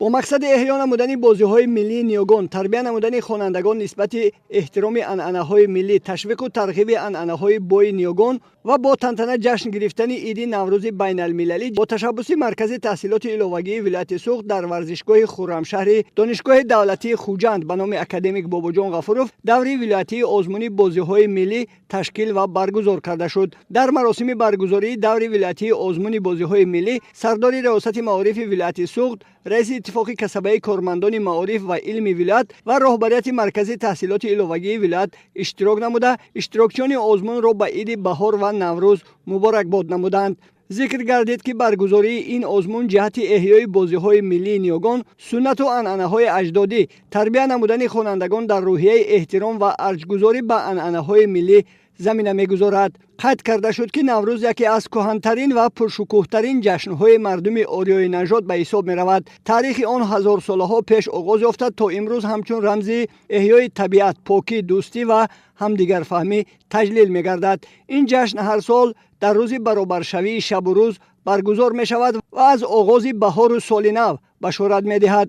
Бо мақсади эҳё намудани бозиҳои миллии ниёгон, тарбия намудани хонандагон нисбати эҳтироми анъанаҳои миллӣ, ташвиқу тарғиби анъанаҳои бои ниёгон ва бо тантана ҷашн гирифтани иди Наврӯзи байналмилалӣ, бо ташаббуси Маркази таҳсилоти иловагии вилояти Суғд дар варзишгоҳи Хуррамшаҳри Донишгоҳи давлатии Хуҷанд ба номи академик Бобоҷон Ғафуров даври вилоятии озмуни бозиҳои миллӣ ташкил ва баргузор карда шуд. Дар маросими баргузории даври вилоятии озмуни бозиҳои миллӣ сардори Раёсати маорифи вилояти Суғд, раиси Иттифоқи касабаи кормандони маориф ва илми вилоят ва роҳбарияти Маркази таҳсилоти иловагии вилоят иштирок намуда, иштирокчиёни озмунро ба иди баҳор ва Наврӯз муборакбод намуданд. Зикр гардид, ки баргузории ин озмун ҷиҳати эҳёи бозиҳои миллии ниёгон, суннату анъанаҳои аҷдодӣ, тарбия намудани хонандагон дар рӯҳияи эҳтиром ва арҷгузорӣ ба анъанаҳои миллӣ замина мегузорад. Қайд карда шуд, ки Наврӯз яке аз кӯҳантарин ва пуршукӯҳтарин ҷашнҳои мардуми ориёинажод ба ҳисоб меравад. Таърихи он ҳазорсолаҳо пеш оғоз ёфта, то имрӯз ҳамчун рамзи эҳёи табиат, покӣ, дӯстӣ ва ҳамдигарфаҳмӣ таҷлил мегардад. Ин ҷашн ҳар сол дар рӯзи баробаршавии шабу рӯз баргузор мешавад ва аз оғози баҳору соли нав башорат медиҳад.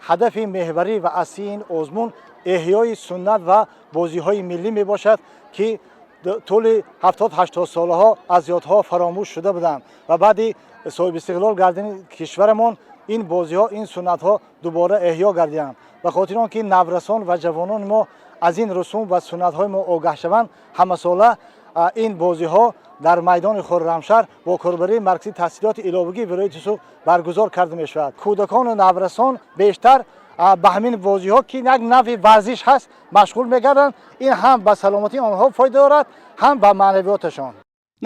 Ҳадафи меҳварӣ ва аслии ин озмун эҳёи суннат ва бозиҳои миллӣ мебошад, ки тӯли 70-80 солаҳо аз ёдҳо фаромӯш шуда буданд ва баъди соҳибистиқлол гардини кишварамон ин бозиҳо, ин суннатҳо дубора эҳё гардиданд. Ба хотири он ки наврасон ва ҷавонони мо аз ин русум ва суннатҳои мо огаҳ шаванд, ҳамасола ин бозиҳо дар майдони Хуррамшаҳр бо корбарии Маркази таҳсилоти иловагии вилояти Суғд баргузор карда мешавад. Кӯдакону наврасон бештар ба ҳамин бозиҳо, ки як навъи варзиш ҳаст, машғул мегарданд. Ин ҳам ба саломатии онҳо фоида дорад, ҳам ба маънавиёташон.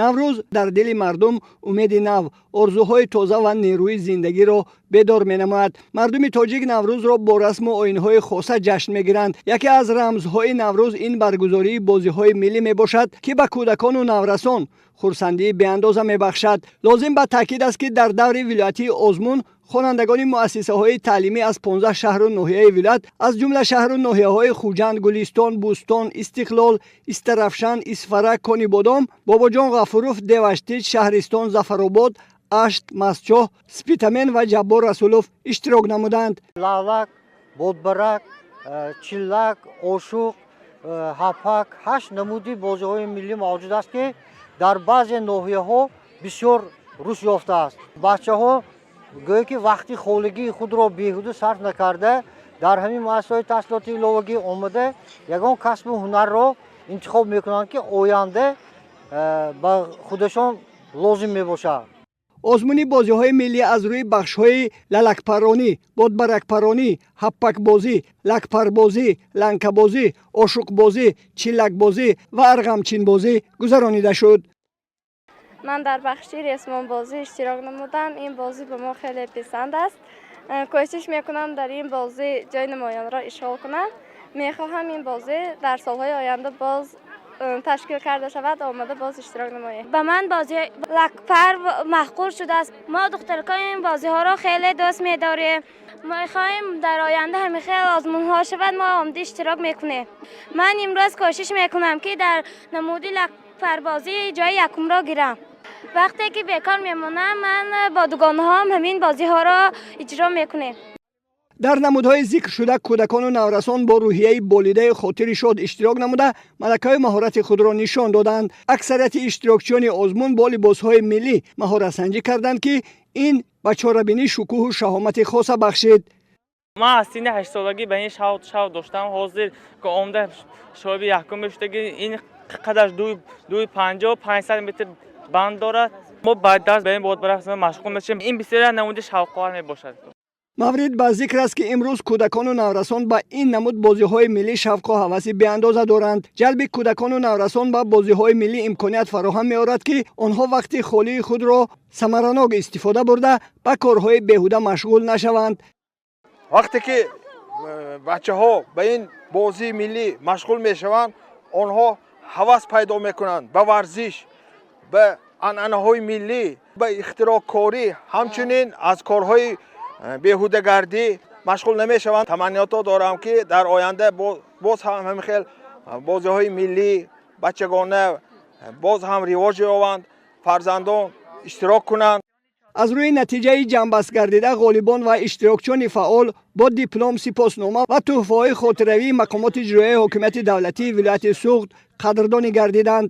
Наврӯз дар дили мардум умеди нав, орзуҳои тоза ва нерӯи зиндагиро бедор менамояд. Мардуми тоҷик Наврӯзро бо расму оинҳои хоса ҷашн мегиранд. Яке аз рамзҳои Наврӯз ин баргузории бозиҳои миллӣ мебошад, ки ба кӯдакону наврасон хурсандии беандоза мебахшад. Лозим ба таъкид аст, ки дар даври вилоятии озмун хонандагони муассисаҳои таълимӣ аз 15 шаҳру ноҳияи вилоят, аз ҷумла шаҳру ноҳияҳои Хуҷанд, Гулистон, Бӯстон, Истиқлол, Истаравшан, Исфара, Конибодом, Бобоҷон Ғафуров, Деваштич, Шаҳристон, Зафаробод, Ашт, Мастчоҳ, Спитамен ва Ҷаббор Расулов иштирок намуданд. Лалак, бодбарак, чиллак, ошуқ, ҳапак, ҳашт намуди бозиҳои миллӣ мавҷуд аст, ки дар баъзе ноҳияҳо бисёр рушд ёфтааст. Бачаҳо гӯё ки вақти холигии худро беҳуда сарф накарда, дар ҳамин муассисаҳои таҳсилоти иловагӣ омада, ягон касбу ҳунарро интихоб мекунанд, ки оянда ба худашон лозим мебошад. Озмуни бозиҳои миллӣ аз рӯи бахшҳои лалакпаронӣ, бодбаракпаронӣ, ҳаппакбозӣ, лакпарбозӣ, ланкабозӣ, ошуқбозӣ, чиллакбозӣ ва арғамчинбозӣ гузаронида шуд. Ман дар бахши ресмонбозӣ иштирок намудам. Ин бозӣ ба мо хеле писанд аст. Кӯшиш мекунам, дар ин бозӣ ҷои намоёнро ишғол кунам. Мехоҳам, ин бозӣ дар солҳои оянда боз ташкил карда шавад, омада боз иштирок намоем. Ба ман бозии лакпар маъқул шудааст. Мо, духтаракон, ин бозиҳоро хеле дӯст медорем. Мехоҳем, дар оянда ҳамин хел озмунҳо шавад, мо омада иштирок мекунем. Ман имрӯз кӯшиш мекунам, ки дар намуди лакпарбозӣ ҷои якумро гирам. Вақте ки бекор мемонам, ман бо дугонаҳоам ҳамин бозиҳоро иҷро мекунем. Дар намудҳои зикршуда кӯдакону наврасон бо рӯҳияи болидаи хотири шод иштирок намуда, малакаи маҳорати худро нишон доданд. Аксарияти иштирокчиёни озмун бо либосҳои миллӣ маҳоратсанҷӣ карданд, ки ин ба чорабинӣ шукӯҳу шаҳомати хоса бахшид. Ман аз синни 8-солагӣ ба ин шавқ доштам. Ҳозир ки омада, соҳиби якум шудагӣ. Ин қадаш 2,50, 500 метр банд дорад. Мо баъд дарс ба ин бодбарак машғул мешавем. Ин бисёр намуди шавқовар мебошад. Маврид ба зикр аст, ки имрӯз кӯдакону наврасон ба ин намуд бозиҳои миллӣ шавқу ҳаваси беандоза доранд. Ҷалби кӯдакону наврасон ба бозиҳои миллӣ имконият фароҳам меорад, ки онҳо вақти холии худро самаранок истифода бурда, ба корҳои беҳуда машғул нашаванд. Вақте ки бачаҳо ба ин бозии миллӣ машғул мешаванд, онҳо ҳавас пайдо мекунанд ба варзиш, ба анъанаҳои миллӣ, ба ихтироъкорӣ, ҳамчунин аз корҳои беҳудагардӣ машғул намешаванд. Таманниётҳо дорам, ки дар оянда боз ҳам ҳамин хел бозиҳои миллӣ бачагона боз ҳам ривоҷ ёбанд, фарзандон иштирок кунанд. Аз рӯи натиҷаи ҷамъбаст гардида ғолибон ва иштирокчиёни фаъол бо диплом, сипоснома ва тӯҳфаҳои хотиравии мақомоти иҷроияи ҳокимияти давлатии вилояти Суғд қадрдонӣ гардиданд.